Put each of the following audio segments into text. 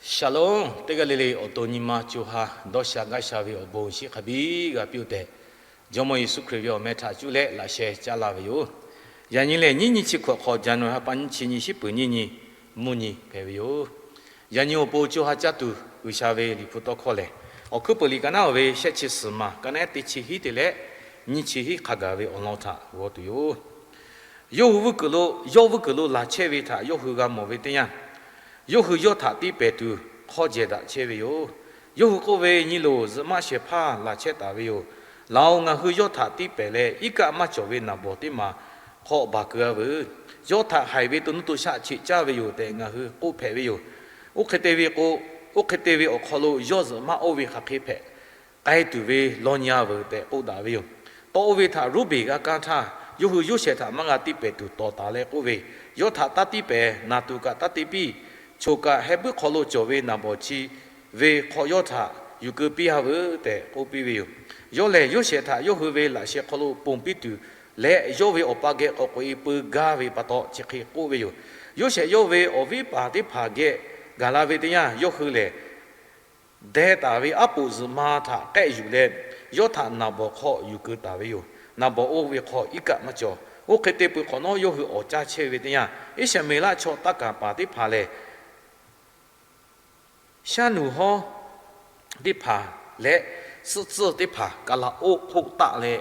Shalom, teˇ g'aˇ le le awˬ to nyi ma co ha dawˇ sha gaˇ sha ve awˬ bon shiˍ hk'a biˇ g'a piˇ-oˆ tehꞈ, Jawˇmawˇ Yeˍsuˆ Hkriꞈ ve awˬ meh htaꞈ cuˇ leh laꞈ sheh caˇ laˇ ve yoˬ. Yaꞈ nyi lehˬ, nyiˉ nyi chi hkawꞈ hk'aw January ha pa nyiˇ chi nyi shiˉ peuˬ nyiˇ nyi mvuhˇ nyi hpehꞈ ve yoˬ. Yaꞈ nyi awˬ pon co ha caˇ tuˬ G'uiˬsha ve Liꞈ hpu tawˇ hkawˇ lehˬ, Awˬ hkuiˉ peuˬ liꞈ ka naˉ oˬ ve shehˆ chi suhˍ maˬ ka naˉ teˇ chi hiˉ te leh nyiˇ chi hiˉ hk'a gaˬ ve awˬ lawn htaꞈ g'aw tuˬ yoˬ. Yawˇ hui veuˇ kuiˬ lo, yawˇ veuˇ kuiˬ lo laˬ chehˇ ve htaꞈ yawˇ hui g'a mawˬ ve teˇ yanˇ, yawˇ hui yawˇ htaꞈ tiˇ pehˍ tuˬ hk'awˇ jehˬ daꞈ chehˇ ve yoˬ. Yawˇ hui k'oˆ ve, Nyi loˬ, zuhꞈ maˆ shehˍ hpaˇ laˬ chehˇ taˍ ve yoˬ. Laˬ-oˬ, ngaˬ hui yawˇ htaꞈ tiˇ pehˍ leh, iˉ kaˆ maˇ cawˬ ve naˍ bawˬ teˇ maˬ hk'aw baˬ keu-a veuˬ. Yawˇ htaꞈ haiˬ ve to nuˇ to shaˆ cheꞈ caˇ ve yoˬ tehꞈ ngaˬ hui k'oˆ hpehꞈ ve yoˬ. Oˇ hk'e te ve k'o, oˇ hk'e te ve awˬ hk'aw lo yawˇ zuhꞈ maˇ oˇ ve hk'aˬ hk'e hpehꞈ k'ai tuˬ ve lawˇ nyi-a veuˬ tehꞈ k'oˆ daꞈ ve yoˬ. Tawˇ oˇ ve htaꞈ Ruˇbeˍ g'a kaˇ htaˇ, yawˇ hui Yoˇsehꞈ htaꞈ maˇ g'a tiˇ pehˍ tuˬ tawˍ taˍ leh k'oˆ ve, Yawˇ htaꞈ taˇ tiˇ pehˍ. Naˍ tuˬ kaꞈ taˇ te piˇ. Choˬ kaꞈ heh puiˉ hk'aw lo cawˬ ve naˍ bawˬ chi ve hk'aw yawˇ htaꞈ yuˬ keu piˇ-a veuˬ tehꞈ k'oˆ piˇ ve yoˬ. Yawˇ lehˬ, Yoˇsehꞈ htaꞈ yawˇ hui ve laꞈ sheh hk'aw lo ponˬ piˇ tuˬ leh, yawˇ ve awˬ pa geh k'awꞈ k'oꞈ-e peu gaˇ ve pa taw chi hk'e k'oˆ ve yoˬ. Yoˇsehꞈ yawˇ ve awˬ viˉ paˍ teˇ hpaˍ geh gaˬ la ve teˇ yanˇ, yawˇ hui lehˬ deh taˍ ve aˉ poꞈ zuhꞈ ma htaꞈ k'ehˆ yuˬ leh, yawˇ htaꞈ naˍ bawˬ hk'aw yuˬ keu taˍ ve yoˬ. Naˍ bawˬ oˇ ve hk'aw iˉ kaˆ maˇ cawˬ. Oˇ hk'e te peuˬ hk'awꞈ nawˉ, yawˇ hui awˍ caˇ chehˇ ve teˇ yanˇ, Iˉsaˍmeˍlaˆ chaw taˇ kaˍ paˍ teˇ hpaˍ lehˬ, shaˉ nuˬ hawˉ teˇ hpaˍ leh suhˆ tcuhˇ teˇ hpaˍ kaˬ laꞈ oˆ hk'oˆ taˆ leh,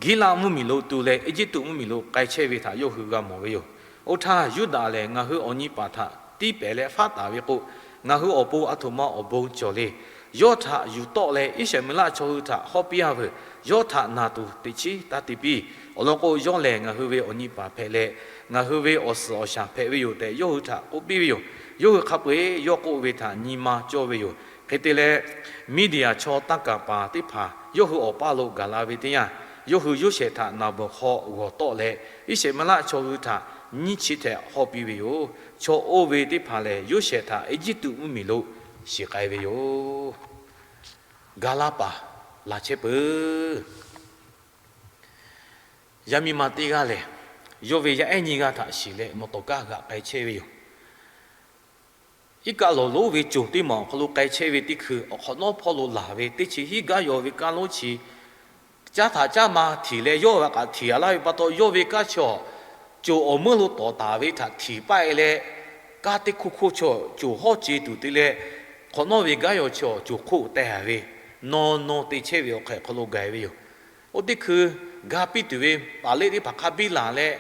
Giˉlaˆ mvuhˇmiˬ lo tu leh Eˇjiˇtuꞈ mvuhˇmiˬ lo k'ai chehˇ ve htaꞈ yawˇ hui g'a mawˬ ve yoˬ. Oˇ htaˇ, Yuˇdaꞈ lehˬ, Ngaˬ hui awˬ nyi paˍ htaꞈ tiˇ pehˍ leh faˉ taˍ ve k'o, ngaˬ hui awˬ pon a htoꞈ ma awˬ bon cawˬ le. Yawˇ htaꞈ yuˬ tawˆ leh Iˉsaˍmeˍlaˆ chaw hui htaꞈ hawˇ piˇ-a veuˬ. Yawˇ htaꞈ naˍ tuˬ teꞈ chiˉ taˇ te piˇ. Awˬ lawn k'o, yawˇ lehˬ ngaˬ hui ve awˬ nyi paˍ hpehꞈ leh, ngaˬ hui ve awˬ suhˍ awˬ shaˍ hpehꞈ ve yoˬ tehꞈ yawˇ hui htaꞈ k'oˆ piˇ ve yoˬ. Yawˇ hui hk'a peu-eˬ yawˇ k'oˆ ve htaꞈ nyi ma cawˇ ve yoˬ. Hk'e te leh, Miˇdiˍaˍ chaw taˇ kaˍ paˍ teˇ hpaˍ yawˇ hui awˬ paˇ lo gaˬ la ve teˇ yanˇ, yawˇ hui Yoˇsehꞈ htaꞈ naˍ bawˬ hk'aw g'awˬ tawˆ leh, Iˉsaˍmeˍlaˆ chaw hui htaꞈ nyiˇ chi htehꞈ hawˇ piˇ ve yoˬ. Chaw oˇ ve teˇ hpaˍ lehˬ, Yoˇsehꞈ htaꞈ Eˇjiˇtuꞈ mvuhˇmiˬ lo shiˍ k'ai ve yoˬ. Ga laˇ paˍ laˬ chehˇ peuˬ. Yaˇ miˇ ma teˇ g'aˇ lehˬ, yawˇ ve yaˇ ehˉ nyiˇ g'aˇ htaꞈ shiˍ leh mawˬ tawˍ kaˇ g'aꞈ k'ai chehˇ ve yoˬ. Iˉ kaˆ lawˬ lonˉ ve coˬ teˇ maˬ awˬ hk'aw lo k'ai chehˇ ve teˇ hkui, awˬ hk'awꞈ nawˉ hpawˇ lo laˬ ve teˇ chi hiˉ gaˇ yaw ve kaˇ lonˉ chi, caˇ htaꞈ caˇ ma htiˍ leh yawˇ g'a k'aꞈ htiˍ-a laˇ ve pa taw, yawˇ ve kaˇ chi awˬ coˬ awˬ meuˇ lo tawˍ taˍ ve htaꞈ htiˍ paˆ-e leh, kaˇ teˇ hkoˇ hkoˇ chi awˬ coˬ hawˉ ce tuˬ te leh, hk'awꞈ nawˉ ve gaˇ yaw chi awˬ coˬ hk'oˆ teh-a ve, naw naw te chehˇ ve awˬ hk'ehꞈ hk'aw lo gaˬ-e ve yoˬ. Oˇ teˇ hkui ga piˇ tuˬ ve paˍleˆ teˇ hpaˍ hk'a biˇ laˬ leh,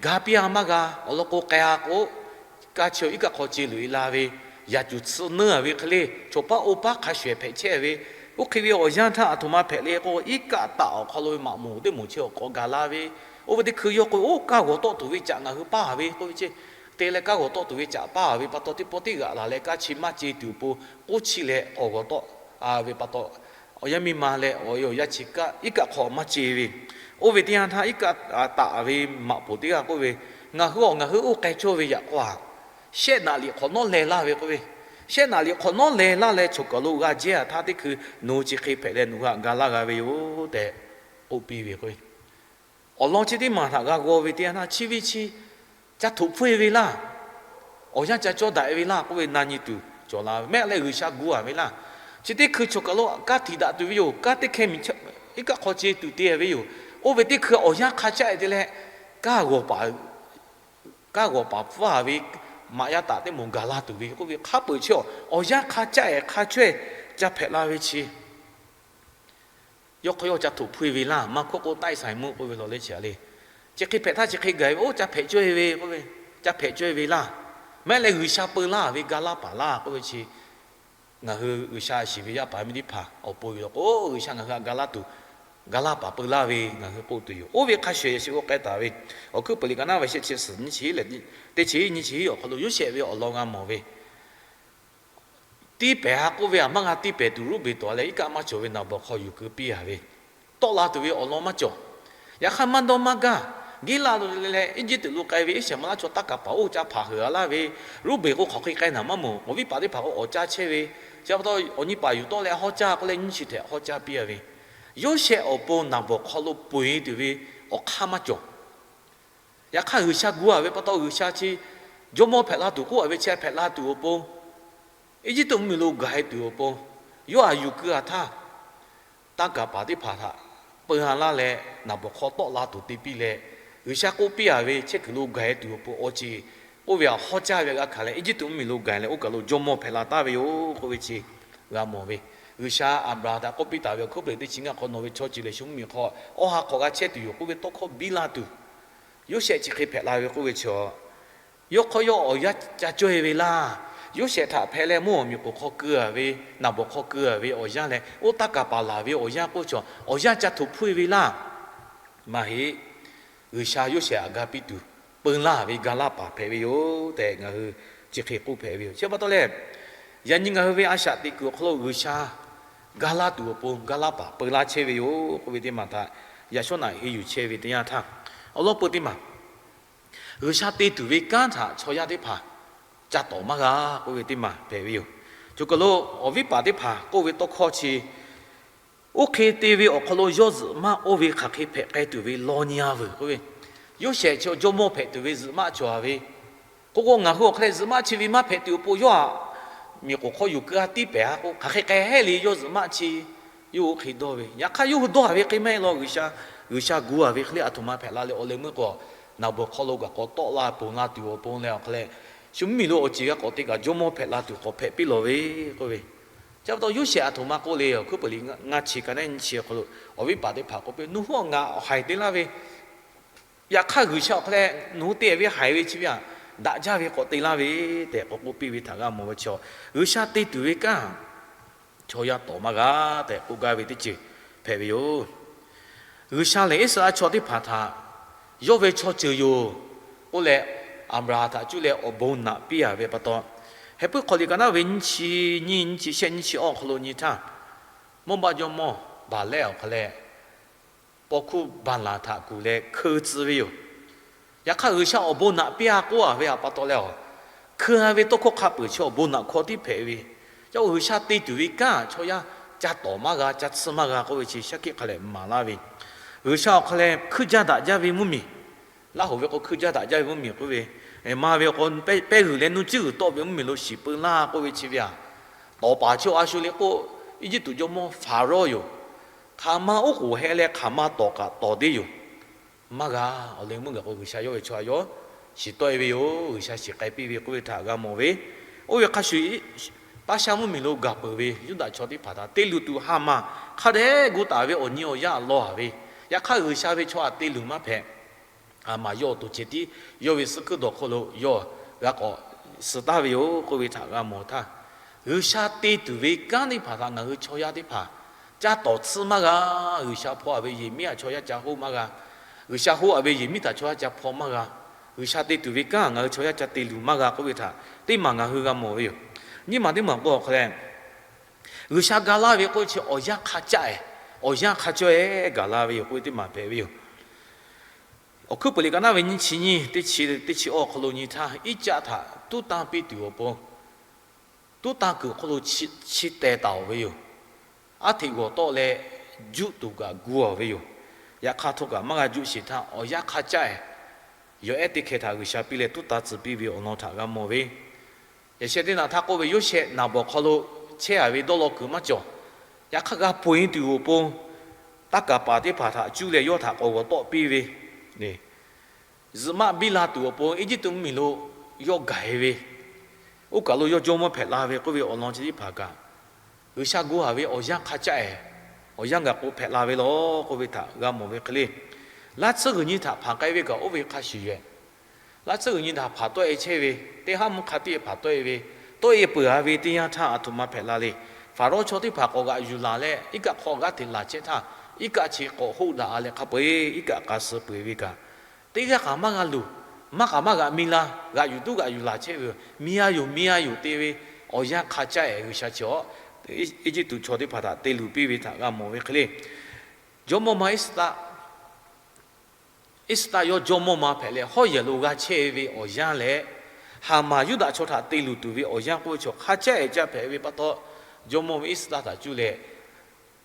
ga piˇ-a maˇ g'a. Awˬ lawn k'o, k'ai-a k'o, kaˇ chi awˬ iˉ kaˆ hk'aw ce loꞈ-e la ve, yaꞈ cuˬ tsuhꞈ neunˇ-a ve hk'e le, chaw paˉ oˇ paˉ hk'a shuˍ-ehˍ hpehꞈ chehˇ ve, oˇ hk'e ve awˬ yanˇ htaˇ a htoꞈ ma hpehꞈ le k'o, iˉ kaˆ taˆ awˬ hk'aw lo ve maꞈ moˍ teˇ moˍ chi awˬ k'awꞈ gaˬ la ve, oˇ ve teˇ hkui yawˇ k'o, oˇ kaˇ g'awˬ tawˆ tuˬ ve caꞈ ngaˬ hui paˇ-a ve k'oˆ ve ce. Te leh kaˇ g'awˬ tawˆ tuˬ ve caꞈ paˇ-a ve pa taw, teˇ pawˆ teˇ g'aꞈ laˬ leh kaˇ chi maˇ ce tuˬ awˬ pon k'oˆ chiˇ leh k'awꞈ g'awˬ tawˆ-a ve pa taw, awˬ yaˇ miˇ ma leh awˬ e awˬ yaˇ chi kaˇ iˉ kaˆ hk'aw maˇ ce ve. Oˇ ve teˇ yanˇ htaˇ iˉ kaˆ taˆ ve maꞈ poˍ teˇ g'aˇ k'oˆ ve, Ngaˬ hui awˬ ngaˬ hui oˇ k'ai cawˇ ve yaꞈ k'aw-a, shehˆ naꞈ liꞈ hk'awꞈ nawˉ leh laˇ ve k'oˆ ve, shehˆ naꞈ liꞈ hk'awꞈ nawˉ leh laˇ leh choˬ kaˬ lo g'a jehˇ-a htaˇ teˇ hkui nawˬ hui chi hk'e hpehꞈ leh nawˬ hui htaꞈ ga laˇ g'a ve yoˬ tehꞈ k'oˆ piˇ ve k'o, awˬ lawn chi teˇ maˬ htaꞈ g'a g'aw ve teˇ yanˇ htaˇ chi ve chi ca htoꞈ hpfuhˇ-e ve laˇ, awˬ yanˇ ca cawˇ daꞈ-e ve laˇ k'oˆ ve na nyi tuˬ cawˬ la ve mehˆ leh G'uiˬsha gu-a ve laˇ. Chi teˇ hkui choˬ kaˬ lo kaˇ htiˍ daꞈ tuˬ ve yoˬ. Kaˇ teˇ hkeh miˬ iˉ kaˆ hk'aw ce tuˬ te ve yoˬ. Oˇ ve teˇ hkui awˬ yanˇ hk'a caˆ-e te leh, kaˇ g'awˬ paˍ, kaˇ g'awˬ paˍ pfuhˇ-a ve maꞈ yaˇ taꞈ teˇ moˍ gaˬ la tuˬ ve k'oˆ ve hk'a peuˬ chi awˬ yanˇ hk'a caˆ-e hk'a chaweh ca hpehꞈ la ve chi yawˇ hk'aw yawˇ ca htoꞈ hpfuhˇ-e ve laˇ. Maˇ hkawˇ k'o, ไต้สายมุก k'oˆ ve lawˬ leh chi a le, chi hk'e hpehꞈ htaˇ chi hk'e gaˬ ve, oˇ ca hpehꞈ cawˇ-e ve k'oˆ ve, ca hpehꞈ cawˇ-e ve laˇ. Mehˆ leh G'uiˬsha peu laˇ ve ga laˇ paˍ laˇ k'oˆ ve chi, ngaˬ hui G'uiˬsha shiˍ ve yaˇ paˍ miˇ teˇ hpaˍ awˬ pon ve law k'o, G'uiˬsha ngaˬ hui htaꞈ ga laˇ tuˬ, ga laˇ paˍ peu laˇ ve ngaˬ hui k'oˆ tuˬ yoˬ. Oˇ ve hk'a shuˍ shuˍ k'o k'ai taˍ ve, Awˬ hkuiˉ peuˬ liꞈ ka naˉ ve shehˆ chi suhˍ nyiˇ chi hiˉ leh teˇ chi hiˉ nyiˇ chi hiˉ awˬ hk'aw lo Yoˇsehꞈ ve awˬ lawn g'a mawˬ ve tiˇ pehˍ-a k'oˆ ve, a maˇ g'a tiˇ pehˍ tuˬ Ruˇbeˍ tawˍ leh iˉ kaˆ maˇ cawˬ ve naˍ bawˬ hk'aw yuˬ keu piˇ-a ve, tawˆ la tuˬ ve awˬ lawn maˇ cawˬ. Yaꞈ hk'aˇ maˇ dawˇ maˇ gaˇ, Giˉlaˆ leh Eˇjiˇtuꞈ lo k'ai ve Iˉsaˍreˍlaˆ chaw taˇ kaˍ paˍ oˇ ca hpaˍ heuˬ-a laˇ ve, Ruˇbeˍ k'o hk'aˬ hk'e k'ai naˍ maˇ mawˬ. Awˬ viˉ paˍ teˇ hpaˍ k'o awˬ caˇ chehˇ ve, chi pa taw awˬ nyi paˍ yuˬ tawˆ leh hawˉ caˇ k'oˆ leh nyiˇ chi htehꞈ hawˉ caˇ piˇ-a ve, Yoˇsehꞈ awˬ pon naˍ bawˬ hk'aw lo peu-eˬ tuˬ ve awˬ hk'aˇ maˇ cawˬ. Yaꞈ hk'aˇ G'uiˬsha gu-a ve pa taw, G'uiˬsha chi jawˇmawˇ hpehꞈ la tuˬ k'oˆ-a ve chi hpehꞈ la tuˬ awˬ pon Eˇjiˇtuꞈ mvuhˇmiˬ lo gaˬ-e tuˬ awˬ pon, yawˇ htaꞈ yuˬ keu-a htaˇ, tanˇ kaˍ paˍ teˇ hpaˍ htaꞈ peu ha laˇ leh, naˍ bawˍ hk'aw tawˆ la tuˬ te piˇ leh, G'uiˬsha k'oˆ piˇ-a ve, chehˇ kuiˬ lo gaˬ-e tuˬ awˬ pon awˬ ceˬ k'oˆ ve htaꞈ hawˉ caˇ ve g'a hkanˍ leh, Eˇjiˇtuꞈ mvuhˇmiˬ lo gaˬ leh oˇ kaˬ lo jawˇmawˇ hpehꞈ la taˍ ve yoˬ k'oˆ ve chi g'a mawˬ ve. G'uiˬsha Aˍbraˍhanˍ htaꞈ k'oˆ piˇ taˍ ve awˬ hkuiˉ puiˍ teˇ chi ngaˇ hk'aw nawˬ ve chaw ceuˬ lehˬ shu mvuhˇmiˬ hk'aw awˬ ha hk'awꞈ g'a chehˇ tuˬ yoˬ k'oˆ ve tawˇ hkawˇ biˇ la tuˬ, Yoˇsehꞈ chi hk'e hpehꞈ la ve k'oˆ ve chi, yawˇ hk'aw yawˇ awˬ yanˇ ca caweh ve laˇ. Yoˇsehꞈ htaꞈ hpehꞈ leh mvuhˇ awˬ miˬ k'oˍ hk'aw keu-a ve, naˍ bawˍ hk'aw keu-a ve awˬ yanˇ leh oˇ tanˇ kaˍ paˍ laˬ ve awˬ yanˇ k'oˆ ve chi, awˬ yanˇ ca htoꞈ hpfuhˇ-e ve laˇ. Maˇ heˆ. G'uiˬsha Yoˇsehꞈ htaꞈ ga piˇ tuˬ, peu laˇ ve ga laˇ paˍ hpehꞈ ve yoˬ tehꞈ ngaˬ hui chi hk'e k'oˆ hpehꞈ ve yoˬ. Chi pa taw leh, yaꞈ nyi ngaˬ hui ve a shaꞈ teꞈ kuiˬ awˬ hk'aw lo G'uiˬsha ga laˇ tuˬ awˬ pon ga laˇ paˍ peu laˇ chehˇ ve yoˬ k'oˆ ve teˇ maˬ htaꞈ yaꞈ shawˉ naꞈ henˇ yuˬ chehˇ ve teˇ yanˇ htaˇ, awˬ lawn peu teˇ maˬ G'uiˬsha te tuˬ ve kanˉ htaꞈ chaw yaˇ teˇ hpaˍ ca tawˍ maˇ g'a k'oˆ ve teˇ maˬ hpehꞈ ve yoˬ. Choˬ kaˬ lo awˬ viˉ paˍ teˇ hpaˍ k'oˆ ve tawˇ hkawˇ chi, oˇ hk'e te ve awˬ hk'aw lo yawˇ zuhꞈ maˇ oˇ ve hk'aˬ hk'e hpehꞈ k'ai tuˬ ve law nyi-a veuˬ k'oˆ ve, Yoˇsehꞈ chi jawˇmawˇ hpehꞈ tuˬ ve zuhꞈ maˆ cawˬ-a ve, k'oˆ k'o ngaˬ hui awˬ hk'e leh zuhꞈ maˆ chi ve maˇ hpehꞈ tuˬ awˬ pon yawˇ htaꞈ miˬ k'oˍ hk'aw yuˬ keu-a tiˉ pehˍ-a k'o, hk'aˬ hk'e k'ai heˆ le yawˇ zuhꞈ maˆ chi yawˇ hui oˇ hk'e dawˇ ve. Yaꞈ hk'aˇ yawˇ hui dawˇ-a ve hk'e maˇ heˆ law. G'uiˬsha, G'uiˬsha gu-a ve hk'e le aˬ htoꞈ ma hpehꞈ la leh awˬ leh meuˇ k'o, naˍ bawˍ hk'aw lo kaꞈ k'awꞈ tawˆ la ponˬ la tuˬ awˬ pon leh awˬ hk'e leh, shu mvuhˇmiˬ lo awˬ ceˬ g'a k'awꞈ te kaꞈ jawˇmawˇ hpehꞈ la tuˬ k'awꞈ hpehꞈ piˇ lawˬ ve k'oˆ ve. Chi pa taw Yoˇsehꞈ aˬ htoꞈ ma k'oˆ le, awˬ hkuiˉ puiˍ liꞈ ngaˇ chi ka neˉ nyiˇ chi awˬ hk'aw lo awˬ viˉ paˍ teˇ hpaˍ k'oˆ piˇ, nawˬ hui awˬ ngaˬ awˬ haiˬ te laˇ ve, yaꞈ hk'aˇ G'uiˬsha awˬ hk'e leh nawˬ hui te ve haiˬ ve chi ve htaꞈ daꞈ jaˇ ve k'awꞈ te laˇ ve tehꞈ k'awꞈ k'oˆ piˇ ve htaꞈ g'a mawˬ ve chi, G'uiˬsha te tuˬ ve kanˉ chaw yaˇ tawˍ maˇ g'a tehꞈ k'oˆ gaˇ ve teˇ ceuˬ hpehꞈ ve yoˬ. G'uiˬsha lehˬ Iˉsaˍreˍlaˆ chaw teˇ hpaˍ htaꞈ yawˇ ve chaw ceuˬ yoˬ k'oˆ leh, Aˍbraˍhanˍ htaꞈ cuˇ leh awˬ bon naꞈ piˇ-a ve pa taw, Heh puiˉ hk'aw liꞈ ka naˉ ve nyiˇ chi nyiˇ, nyiˇ chi shehˆ, nyiˇ chi awˇ hk'aw lo nyi htaˇ, Mawˇbaˆ jawˇmawˇ Baˍlehˆ awˬ hk'e leh paw hkuˇ Baˍlanˍ htaꞈ kuˬ leh hkeu tcuh ve yoˬ. Yaꞈ hk'aˇ G'uiˬsha awˬ bon naꞈ piˇ-a k'oˆ-a ve htaꞈ pa taw leh, hkeu-a ve tawˇ hkawˇ hk'a peuˬ chi awˬ bon naꞈ hkawˇ tiˉ hpehꞈ ve. Yaꞈ G'uiˬsha te tuˬ ve kanˉ chaw yaˇ ca tawˍ maˇ g'a, ca tsuhˇ maˇ g'a k'oˆ ve chi shaˉ hkiˆ hk'a lehꞈ maˍ laˇ ve, G'uiˬsha awˬ hk'e leh hkuiˇ jaˇ daꞈ jaˇ ve mvuhˇmiˬ, Laˇ hoꞈ ve k'o hkuiˇ jaˇ daꞈ jaˇ ve mvuhˇmiˬ k'oˆ ve, maˇ ve awˬ k'o pehˇ g'uiˬ leh nuˇ cuˉ g'uiˬ tawˆ ve mvuhˇmiˬ lo shiˍ peu laˇ k'oˆ ve chi ve aꞈ, tawˍ paˍ chi a shu le k'o, Eˇjiˇtuꞈ jawˇmawˇ Hpaˍrawˇ yoˬ. Hk'aˬ ma oˉ k'oˍ heh leh hk'aˬ ma tawˍ kaꞈ tawˍ deˇ yoˬ. Maˇ g'a. Awˬ leh meuˇ gaˬ k'o G'uiˬsha yawˇ ve chaw a yawˇ shiˍ tawˆ-e ve yoˬ. G'uiˬsha shiˍ k'ai piˇ ve k'oˆ ve htaꞈ g'a mawˬ ve, oˇ ve hk'a shuˍ Paˇshaˆ mvuhˇmiˬ lo gaˬ peuˬ ve Yuˇdaꞈ chaw teˇ hpaˍ htaꞈ te luˬ tuˬ Haˍmaˍ hk'a dehꞈ gu taˍ ve awˬ nyi awˬ yaˇ lawˬ-a ve, yaꞈ hk'aˇ G'uiˬsha ve chaw htaꞈ te luˬ maˇ hpehꞈ. Haˍmaˍ yawˇ awˬ to ceh tiˉ yawˇ ve suh hkuiˇ dawˬ hk'oˆ lo yawˇ g'a k'awꞈ suh taˍ ve yoˬ k'oˆ ve htaꞈ g'a mawˬ htaˇ, G'uiˬsha te tuˬ ve kanˉ teˇ hpaˍ htaꞈ ngaˬ hui chaw yaˇ teˇ hpaˍ ca tawˍ tsuhˇ maˇ g'a. G'uiˬsha hpaw-a ve yehˬ miˉ htaꞈ chaw yaˇ ca hoˆ maˇ g'a. G'uiˬsha hoˆ-a ve yehˬ miˉ htaꞈ chaw yaˇ ca hpaw maˇ g'a. G'uiˬsha te tuˬ ve kanˉ ngaˬ hui chaw yaˇ ca te luˬ maˇ g'a k'oˆ ve htaꞈ teˇ maˬ ngaˬ hui g'a mawˬ ve yoˬ. Nyiˇ maˬ teˇ maˬ k'o awˬ hk'a leh, G'uiˬsha ga laˇ ve k'oˆ chi awˬ yanˇ hk'a caˆ-e, awˬ yanˇ hk'a caweh gaˬ la ve yoˬ k'oˆ ve teˇ maˬ hpehꞈ ve yoˬ. Awˬ hkuiˉ puiˍ liꞈ ka naˉ ve nyiˇ chi nyiˇ teˇ chi, teˇ chi awˇ hk'aw lo nyi htaˇ, Iˉcaˆ htaꞈ tuˉ tanˇ piˇ tuˬ awˬ pon, tuˉ tanˇ kuiˬ hk'oˆ lo chi teh taˍ-oˬ ve yoˬ. Aˉ hteꞈ g'awˬ tawˆ leh juˆ tuˬ kaꞈ gu-a ve yoˬ. Yaꞈ hk'aˇ htawˇ kaꞈ maˇ g'a juˆ sheˍ htaˇ awˬ yanˇ hk'a caˆ-e, yawˬ ehˉ teˇ hkeh htaꞈ G'uiˬsha piˇ leh tuˉ tanˇ tcuh piˇ ve awˬ lawn htaꞈ g'a mawˬ ve, Yaꞈ sheh teˇ naꞈ htaˇ k'oˆ ve, Yoˇsehꞈ naˍ bawˍ hk'aw lo chehˇ-a ve dawˇ law kuiˬ maˇ cawˬ. Yaꞈ hk'aˇ g'a ponˬ-e tuˬ awˬ pon, taˇ kaˍ paˍ teˇ hpaˍ htaꞈ cuˇ leh yawˇ htaꞈ k'awꞈ g'awˬ tawˆ piˇ ve, zuhꞈ maˆ biˇ la tuˬ awˬ pon Eˇjiˇtuꞈ mvuhˇmiˬ lo yawˇ gaˬ-e ve, oˇ kaˬ lo yawˇ jawˇmawˇ hpehꞈ la ve k'oˆ ve awˬ lawn chi teˇ hpaˍ kaꞈ, G'uiˬsha gu-a ve awˬ yanˇ hk'a caˆ-e, awˬ yanˇ gaˬ k'o hpehꞈ la ve law k'oˆ ve htaꞈ g'a mawˬ ve hk'e le. Laˇ tsuhˇ g'uiˬ nyi htaꞈ hpanˍ k'ai ve kaꞈ oˇ ve hk'a shuˍ yoˬ. Laˇ tsuhˇ g'uiˬ nyi htaꞈ hpanˍ tawˆ-e chehˇ ve, teˇ haˉ mvuhˇ hk'a tiˉ hpanˍ tawˆ-e ve, tawˆ-e peuˬ-a ve teˇ yanˇ htaˇ aˬ htoꞈ ma hpehꞈ la le. Hpaˍrawˇ chaw teˇ hpaˍ k'awꞈ g'aꞈ yuˬ laˬ leh, iˉ kaˆ hk'aw g'aˇ hteꞈ laˬ chehˇ htaˇ, iˉ kaˆ chi k'awꞈ hoˆ daꞈ-a leh hk'a peu-eˬ iˉ kaˆ k'a suh peuˬ-e ve kaꞈ, teˇ g'aˇ kaꞈ maˇ g'a luˬ, maˇ kaꞈ maˇ g'aꞈ mi la, g'aꞈ yuˬ tuˉ g'aꞈ yuˬ laˬ chehˇ ve yoˬ. Mi-a yoˬ, mi-a yoˬ te ve awˬ yanˇ hk'a caˆ-e G'uiˬsha chi awˬ Eˇjiˇtuꞈ chaw teˇ hpaˍ htaꞈ te luˬ piˇ ve htaꞈ g'a mawˬ ve hk'e le. Jawˇmawˇ ma Iˉsaˍreˍlaˆ, Iˉsaˍreˍlaˆ yawˇ jawˇmawˇ ma hpehꞈ leh hawˉ yehˬ lo g'a chehˇ ve awˬ yanˇ leh, Haˍmaˍ Yuˇdaꞈ chaw htaꞈ te luˬ tuˬ ve awˬ yanˇ k'oˆ ve chaw hk'a caˆ-e caˆ hpehꞈ ve pa taw, jawˇmawˇ ve Iˉsaˍreˍlaˆ htaꞈ cuˇ leh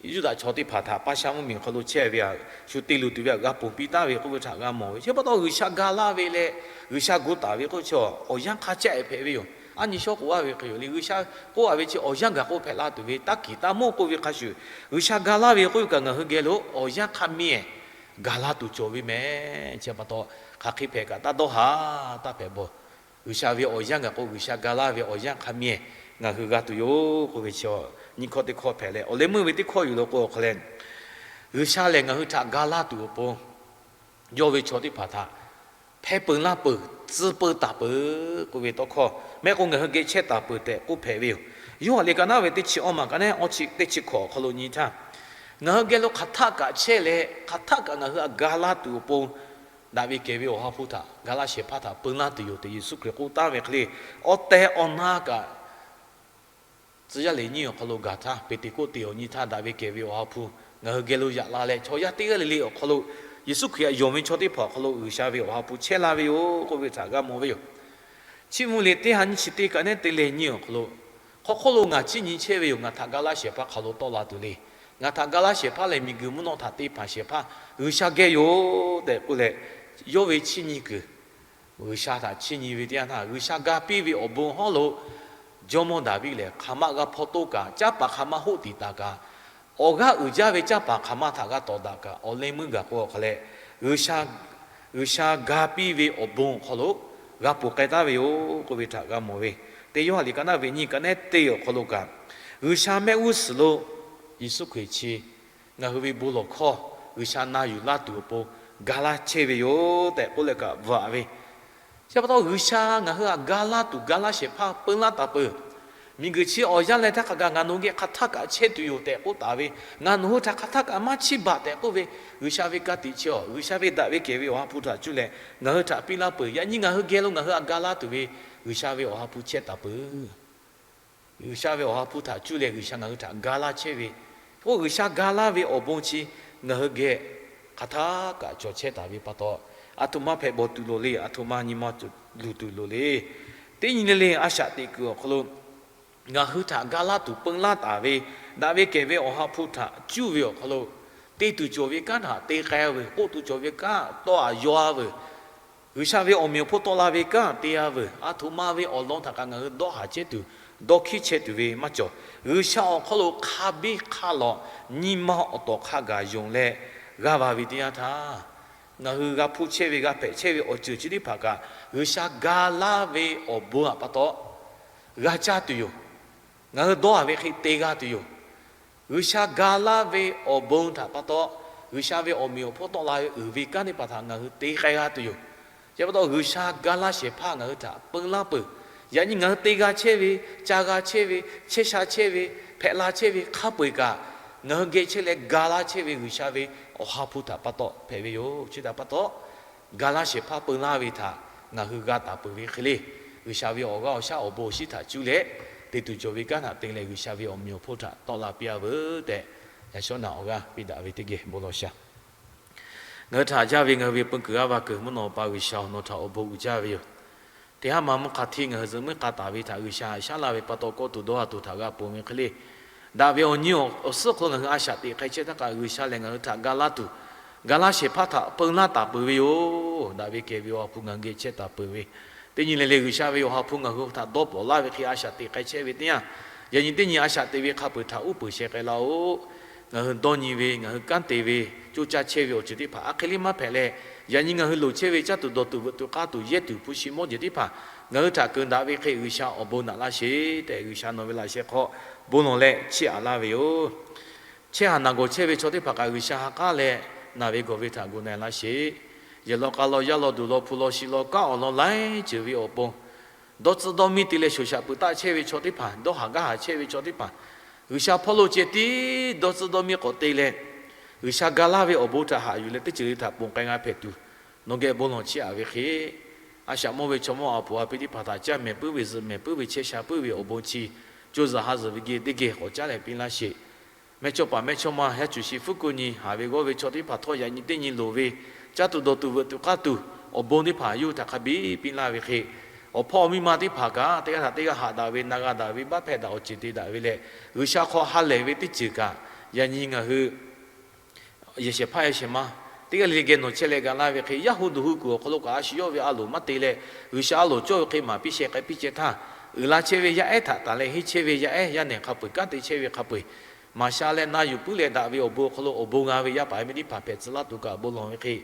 Yuˇdaꞈ chaw teˇ hpaˍ htaꞈ Paˇshaˆ mvuhˇmiˬ hk'aw lo chehˇ ve htaꞈ shu te luˬ tuˬ ve htaꞈ g'a ponˬ piˇ taˍ ve k'oˆ ve htaꞈ g'a mawˬ ve. Chi pa taw G'uiˬsha ga laˇ ve leh G'uiˬsha gu taˍ ve k'oˆ ve chaw awˬ yanˇ hk'a caˆ-e hpehꞈ ve yoˬ. Aˉ nyi shawˉ k'oꞈ-a ve hk'e yoˬ le. G'uiˬsha k'oˆ-a ve chi awˬ yanˇ gaˬ k'o hpehꞈ la tuˬ ve, taˇ kiˍ taˇ mawˇ k'oˆ ve hk'a shuˍ, G'uiˬsha ga laˇ ve k'oˆ ve kaꞈ ngaˬ hui geh lo awˬ yanˇ hk'a mehˍ gaˬ la tuˬ cawˬ ve mehˍ. Chi pa taw, hk'aˬ hk'e hpehꞈ kaꞈ taˇ dawˇ haˍ, taˇ hpehꞈ bawˬ. G'uiˬsha ve awˬ yanˇ gaˬ k'o, G'uiˬsha ga laˇ ve awˬ yanˇ hk'a mehˍ ngaˬ hui g'a tuˬ yoˬ k'oˆ ve chi, nyiˇ hkawˇ teˇ hkawˇ hpehꞈ leh, awˬ leh meuˇ ve teˇ hkawˇ yoˬ law k'o, awˬ hk'aw leh G'uiˬsha lehˬ ngaˬ hui htaꞈ ga laˇ tuˬ awˬ pon, yawˇ ve chaw teˇ hpaˍ htaꞈ hpehˇ peu laˇ peuˬ, tcuh peu taˍ peuˬ k'oˆ ve tawˇ hkawˇ mehˆ k'o, ngaˬ hui geh chehˇ taˍ peuˬ tehꞈ k'oˆ hpehꞈ ve yoˬ. Yoˇhanˬ liꞈ ka naˉ ve teˇ chi awˇ maˬ ka neˉ awˇ chi teˇ chi hkawꞈ awˬ hk'aw lo nyi htaˇ, ngaˬ hui geh lo hk'aˬ htaˆ kaꞈ chehˇ leh, hk'aˬ htaˆ kaꞈ ngaˬ hui htaꞈ ga laˇ tuˬ awˬ pon, daꞈ ve kehˬ ve Awˬ ha hpu htaꞈ ga laˇ shehˍ hpaˇ htaꞈ peu laˇ tuˬ yoˬ tehꞈ Yeˍsuˆ Hkriꞈ k'oˆ taˍ ve hk'e le, awˬ tehˬ awˬ na kaꞈ Tcuh yaˇ lehˬ nyiˇ awˬ hk'aw lo gaˬ htaˇ, Peˍteˍkoˆteˍ awˬ nyi htaˇ daꞈ ve kehˬ ve Awˬ ha hpu ngaˬ hui geh lo yaꞈ la leh, chaw yaˇ teˇ g'aˇ le le awˬ hk'aw lo Yeˍsuˆ Hkriꞈ htaꞈ yonˍ ve chaw teˇ hpaˍ awˬ hk'aw lo G'uiˬsha ve Awˬ ha hpu chehˇ la ve yoˬ k'oˆ ve htaꞈ g'a mawˬ ve yoˬ. Chiˇ mvuh liꞈ teˇ ha nyiˇ chi teˇ ka neˉ teˇ leh nyiˇ awˬ hk'aw lo, hk'aw hk'oˆ lo ngaˬ chiˇ nyi chehˇ ve yoˬ. Ngaˬ htaꞈ ga laˇ shehˍ hpaˇ hk'aˬ lo tawˆ la tuˬ le. Ngaˬ htaꞈ ga laˇ shehˍ hpaˇ lehˬ, miˬguiˬ mvuhˇ naw htaꞈ te hpanˍ shehˍ hpaˇ G'uiˬsha geh yoˬ tehꞈ k'oˆ leh, yawˇ ve chiˇ nyi kuiˬ G'uiˬsha htaꞈ chiˇ nyi ve teˇ yanˇ htaˇ, G'uiˬsha ga piˇ ve awˬ bon hawˉ lo Jawˇmawˇ Daˍviˆ lehˬ, hk'aˬ ma g'a hpaw toˆ kaꞈ, caˉ paˍ hk'aˬ ma hoˆ tiˍ taˍ kaꞈ, awˬ g'aˇ uiˍ jaˇ ve caˉ paˍ hk'aˬ ma htaꞈ g'a tawˍ daꞈ kaꞈ, awˬ leh meuˇ gaˬ k'o awˬ hk'aw leh, G'uiˬsha ga piˇ ve awˬ bon awˬ hk'aw lo g'a ponˬ k'ai taˍ ve yoˬ k'oˆ ve htaꞈ g'a mawˬ ve. Teˇ Yoˇhanˬ liꞈ ka naˉ ve nyiˇ ka neˉ teˇ awˬ hk'aw lo kaꞈ, G'uiˬsha mehˆ g'uˇ suhˍ lo Yeˍsuˆ Hkriꞈ chi ngaˬ hui ve bon lawˬ hkawˇ G'uiˬsha na yuˬ laˇ tuˬ awˬ pon ga laˇ chehˇ ve yoˬ tehꞈ k'oˆ leh kaꞈ bvuhꞈ ve. Chi pa taw G'uiˬsha ngaˬ hui htaꞈ ga laˇ tuˬ, ga laˇ shehˍ hpaˇ peu laˇ taˍ peuˬ. Miˬguiˬ chi awˬ yanˇ leh htaˇ hk'a gaˬ ngaˬ nawˬ hui geh hk'aˬ htaˆ kaꞈ chehˇ tuˬ yoˬ tehꞈ k'oˆ taˍ ve, ngaˬ nawˬ hui htaꞈ hk'aˬ htaˆ kaꞈ maˇ chiˇ baˬ tehꞈ k'oˆ ve, G'uiˬsha ve ka tiꞈ chi awˬ, G'uiˬsha ve daꞈ ve kehˬ ve Awˬ ha hpu htaꞈ cuˇ leh ngaˬ hui htaꞈ piˇ laˇ peuˬ. Yaꞈ nyi ngaˬ hui geh lo ngaˬ hui htaꞈ ga laˇ tuˬ ve G'uiˬsha ve Awˬ ha hpu chehˇ taˍ peuˬ. G'uiˬsha ve Awˬ ha hpu htaꞈ cuˇ leh G'uiˬsha ngaˬ hui htaꞈ ga laˇ chehˇ ve, oˇ G'uiˬsha ga laˇ ve awˬ bon chi ngaˬ hui geh hk'aˬ htaˆ kaꞈ cawˬ chehˇ taˍ ve pa taw, aˬ htoꞈ ma hpehꞈ bawˬ tuˬ loˍ le. Aˬ htoꞈ ma nyi ma luˬ tuˬ loˍ le. Teˇ nyi le le a shaꞈ teꞈ kuiˬ awˬ hk'aw lo ngaˬ hui htaꞈ ga laˇ tuˬ peu laˇ taˍ ve, daꞈ ve kehˬ ve Awˬ ha hpu htaꞈ cuˇ ve awˬ hk'aw lo, te tuˬ cawˬ ve kanˉ htaꞈ te k'ai-a veuˬ, k'oˆ tuˬ cawˬ ve kanˉ tawˆ-a yaw-a veuˬ, G'uiˬsha ve awˬ meꞈ awˬ hponˇ tawˆ la ve kanˉ te-a veuˬ, aˬ htoꞈ ma ve awˬ lawn htaꞈ kaꞈ ngaˬ hui dawˇ haˍ chehˇ tuˬ, dawˇ hkiˉ chehˇ tuˬ ve maˇ cawˬ. G'uiˬsha awˬ hk'aw lo hk'a biˇ hk'a lawꞈ nyi ma awˬ tawˍ hk'a gaˬ yonˍ leh g'a va ve teˇ yanˇ htaˇ, ngaˬ hui g'a hpuˇ chehˇ ve, g'a hpehꞈ chehˇ ve awˬ ceuˬ chi teˇ hpaˍ kaꞈ, G'uiˬsha ga laˇ ve awˬ bon htaꞈ pa taw g'a caˇ tuˬ yoˬ. Ngaˬ hui dawˇ haˍ ve hk'e te g'a tuˬ yoˬ. G'uiˬsha ga laˇ ve awˬ bon htaꞈ pa taw, G'uiˬsha ve awˬ meꞈ awˬ hponˇ tawˆ la ve uiˍ ve kanˉ teˇ hpaˍ htaꞈ ngaˬ hui te k'ai g'a tuˬ yoˬ. Chi pa taw G'uiˬsha ga laˇ shehˍ hpaˇ ngaˬ hui htaꞈ peu laˇ peuˬ. Yaꞈ nyi ngaˬ hui te g'a chehˇ ve, ca g'a chehˇ ve, chehˇ sha chehˇ ve, hpehꞈ la chehˇ ve hk'a peu-eˬ kaꞈ, ngaˬ hui geh chehˇ leh ga laˇ chehˇ ve G'uiˬsha ve Awˬ ha hpu htaꞈ pa taw hpehꞈ ve yoˬ. Chi htaꞈ pa taw, ga laˇ shehˍ hpaˇ peu laˇ ve htaꞈ ngaˬ hui g'a taˍ peuˬ ve hk'e le, G'uiˬsha ve awˬ g'aˇ awˬ shaˉ awˬ bon awˬ shinˉ htaꞈ cuˇ leh, te tuˬ cawˬ ve kanˉ htaꞈ te leh G'uiˬsha ve awˬ meꞈ awˬ hponˇ htaꞈ tawˆ la piˇ-a veuˬ tehꞈ, yaꞈ shawˉ naꞈ awˬ g'aˇ piˇ daꞈ ve teˇ geh bon lawˬ shaˍ. Ngaˬ hui htaꞈ jaˇ ve ngaˬ hui ve peu kuiˬ g'aˇ va kuiˬ mvuhˇ naw pa G'uiˬsha-oˬ, nawˬ htaꞈ awˬ bon uiˍ jaˇ ve yoˬ. Teˇ haˉ ma mvuhˇ hk'a hteˇ ngaˬ hui zuhꞈ muiˉ k'a taˍ ve htaꞈ G'uiˬsha haꞈ shaˉ laˇ ve pa taw, kawˇ tuˬ dawˇ haˍ tuˬ htaꞈ g'a ponˬ ve hk'e le, daꞈ ve awˬ nyi awˬ suhˉ hk'aw lo ngaˬ hui a shaꞈ teꞈ hk'ai chehˇ htaˇ kaꞈ, G'uiˬsha lehˬ ngaˬ hui htaꞈ ga laˇ tuˬ, ga laˇ shehˍ hpaˇ htaꞈ peu laˇ taˍ peuˬ ve yoˬ. Daꞈ ve kehˬ ve Awˬ ha hpu ngaˬ hui geh chehˇ taˍ peuˬ ve, teˇ nyi le le G'uiˬsha ve Awˬ ha hpu ngaˬ hui htaꞈ dawˇ pawnˍ laˇ ve hk'e a shaꞈ teꞈ k'ai chehˇ ve teˇ yanˇ, yaꞈ nyi teˇ nyi a shaꞈ teꞈ ve hk'a peu-eˬ htaꞈ uˉ peunˍ sheh k'ai laˇ-oˆ. Ngaˬ hui dawˇ nyi ve, ngaˬ hui kanˉ te ve, coˇ caˇ chehˇ ve awˬ ceuˬ teˇ hpaˍ a hk'e le maˇ hpehꞈ leh, yaꞈ nyi ngaˬ hui loˍ chehˇ ve caˇ tuˬ dawˬ tuˬ veuꞈ tuˬ k'aˇ tuˬ yehˇ tuˬ hpu shi mawˇ jeˬ teˇ hpaˍ ngaˬ hui htaꞈ keunˍ daꞈ ve hk'e G'uiˬsha awˬ bon naꞈ laˇ sheˍ tehꞈ, G'uiˬsha nawˬ ve laꞈ sheh hk'aw bon lawˬ leh chiˇ aꞈ laˇ ve yoˬ. Chehˇ haˍ naˬ gawˬ chehˇ ve chaw teˇ hpaˍ kaꞈ G'uiˬsha ha k'aˉ leh naˬ ve gawˬ ve htaꞈ gu na-e laˇ sheˍ. Yehˬ law k'a law, yaˇ law duˬ law, hpu law shi law, kanˉ awˬ lawn laiˉ ceuˬ ve awˬ pon dawˇ tcuhˇ dawˇ miˇ te leh shoˍ shaꞈ peuˬ taˆ chehˇ ve chaw teˇ hpaˍ, dawˇ haˍ gaˇ haˍ chehˇ ve chaw teˇ hpaˍ, G'uiˬsha hpawˇ lo ceh tiˉ dawˇ tcuhˇ dawˇ miˇ k'awꞈ te leh, G'uiˬsha ga laˇ ve awˬ bon htaꞈ haꞈ yuˬ leh teˇ ceuˬ le htaꞈ ponˬ k'ai g'a hpehꞈ tuˬ, nawˬ geh bon lawˬ chiˇ aꞈ ve hk'e, a shaꞈ mawˇ ve chaw mawˇ a puˍ a pi teˇ hpaˍ htaꞈ caˇ mehˍ puiˉ ve, zuhꞈ mehˍ puiˉ ve, chehˇ sha puiˉ ve awˬ bon chi co zuhꞈ ha zuhꞈ ve geh teˇ geh k'awꞈ caˉ leh piˇ laˇ sheˍ. Mehˇchawˇpaˍ mehˇchawˇma haˉ cuˬ shi fuˉ kuˆ nyi haˍ ve g'awˇ ve chaw teˇ hpaˍ htawˇ yaꞈ nyi teˇ nyi loˍ ve, caˇ tuˬ dawˬ tuˬ veuꞈ tuˬ k'aˇ tuˬ, awˬ bon teˇ hpaˍ yawˇ hui htaꞈ hk'a biˇ piˇ laˇ ve hk'e, awˬ hpawˇ awˬ miˇ ma teˇ hpaˍ kaꞈ teˇ g'aˇ htaꞈ teˇ g'aˇ haꞈ daꞈ ve, na g'a daꞈ ve, baˆ hpehꞈ daꞈ awˬ ceuˬ te daꞈ ve leh, G'uiˬsha hk'aw ha lehˬ ve teˇ ceuˬ kaꞈ, yaꞈ nyi ngaˬ hui yehˬ shehˍ hpaˇ yehˬ shehˍ ma teˇ g'aˇ le le geh nawˬ chehˇ leh ga laˇ ve hk'e, yaˇ hu duˬ hu kuiˬ awˬ hk'aw lo kaꞈ a shu yawˇ ve a loˍ maˇ te leh, G'uiˬsha a loˍ cawˇ ve hk'e maˍ piˇ sheh k'ai piˇ ceh htaˇ, uiˍ la chehˇ ve yaˇ ehˉ htaꞈ tanˬ leh henˇ chehˇ ve yaˇ ehˉ, yaˇ nehˬ hk'a peu-eˬ kanˉ te chehˇ ve hk'a peu-eˬ, maˍ sha leh na yuˬ puiˉ leh daꞈ ve awˬ bon awˬ hk'aw lo awˬ bon g'a ve yaˇ paˍ yaˇ miˇ teˇ hpaˍ hpehꞈ tcuh laˇ tuˬ kaꞈ bon lawˬ ve hk'e,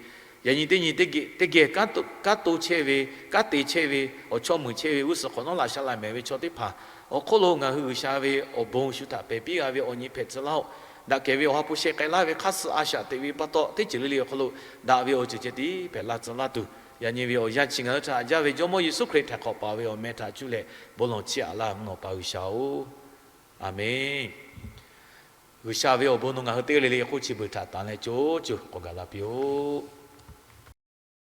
yaꞈ nyi teˇ nyi teˇ geh kanˉ to chehˇ ve, kanˉ te chehˇ ve, awˬ chawˇ muiˬ chehˇ ve g'uˇ suhˍ hk'awꞈ nawˉ laꞈ sha laꞈ mehˍ ve chaw teˇ hpaˍ awˬ hk'oˆ lo ngaˬ hui G'uiˬsha ve awˬ bon shu htaꞈ pehˬ piˇ g'a ve awˬ nyi hpehꞈ tcuh laˇ-oˆ. Daꞈ kehˬ ve awˬ ha hpu sheh k'ai laˇ ve hk'aˇ suh a shaꞈ teꞈ ve pa taw, teˇ ceuˬ le le awˬ hk'aw lo daꞈ ve awˬ ceuˬ ceh tiˉ hpehꞈ la tcuh laˇ tuˬ, yaꞈ nyi ve awˬ yanˇ chi ngaˬ hui htaꞈ jaˇ ve Jawˇmawˇ Yeˍsuˆ Hkriꞈ htaꞈ hk'awꞈ paˍ ve awˬ meh htaꞈ cuˇ leh bon lawˬ chiˇ aꞈ laˇ mvuhˇ naw pa G'uiˬsha-oˬ, Aˍmenˍ. G'uiˬsha ve awˬ bon nawˬ ngaˬ hui teˇ g'aˇ le le k'oˆ chi beuꞈ htaꞈ tanˬ leh co co k'awꞈ gaˬ la piˇ-oˆ.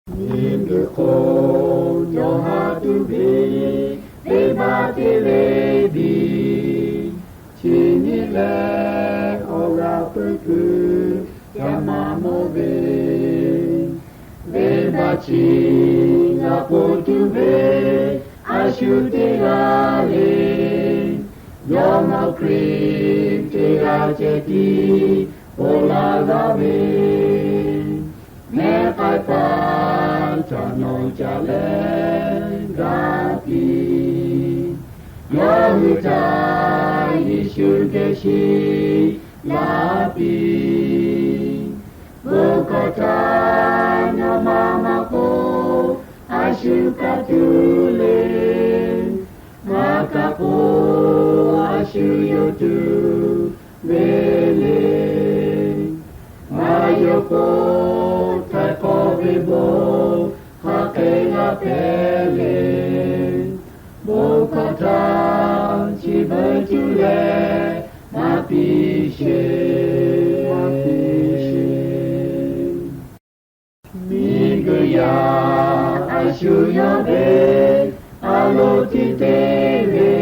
Miˬguiˬ hk'oˆ yawˇ haꞈ tuˬ ve venˇbaˆ te le biˇ, chi nyi leh awˬ g'aˇ pui kuiˬ yaˇ maˇ mawˬ ve, venˇbaˆ chi g'a ponˬ tuˬ ve a shu teˇ g'aˇ le, yawˇ mawˬ Hkriꞈ teˇ g'aˇ ceh tiˉ ponˬ laˇ g'a ve, mehˉ k'ai paˍ htaꞈ nawˬ caꞈ leh g'a piˇ. Yawˇ hui htaꞈ Yeˍsuˆ geh shiˍ laˇ piˇ. Bon hkawˇ htaꞈ nawˬ maˇ maˇ k'oˆ, a shu kaꞈ tuˬ le. Maˇ kaꞈ k'oˆ, a shu yawˇ tuˬ ve le. Maˇ yawˇ k'o, htaiˍ hk'awꞈ ve bon hk'aˬ hk'e g'a hpehꞈ le. Bon hkawˇ htaꞈ chi beuꞈ cuˇ leh maˇ piˇ sheˍ, maˇ piˇ sheˍ. Miˬguiˬ yaˇ a shu yawˇ ve a loˍ tiꞈ te ve,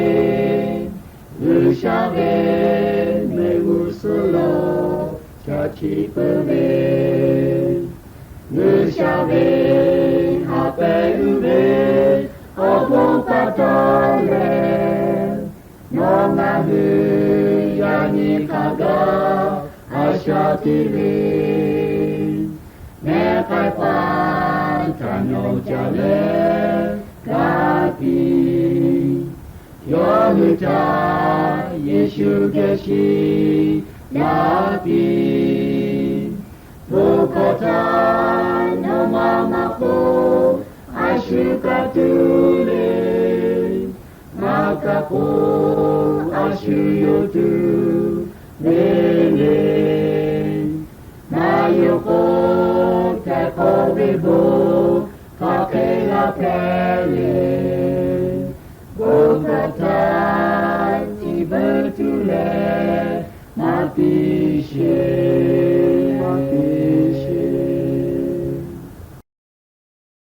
G'uiˬsha ve mehˆ g'uˇ suhˍ lo caˇ tiꞈ peuˬ ve, G'uiˬsha ve ha pehꞈ uiˍ ve awˬ bon pa taw leh, nawˬ ngaˬ hui yaꞈ nyi hk'a gaˬ a shaꞈ teꞈ ve, mehˉ k'ai paˍ htaꞈ nawˬ caꞈ leh g'a piˇ. Yawˇ hui htaꞈ Yeˍsuˆ geh shiˍ laˇ piˇ. Bon hkawˇ htaꞈ nawˬ maˇ maˇ k'oˆ, a shu kaꞈ tuˬ le. Maˇ kaꞈ k'oˆ, a shu yawˇ tuˬ ve le. Maˇ yawˇ k'o, htaiˍ hk'awꞈ ve bon hk'aˬ hk'e g'a hpehꞈ le. Bon hkawˇ htaꞈ chi beuꞈ cuˇ leh maˇ piˇ sheˍ.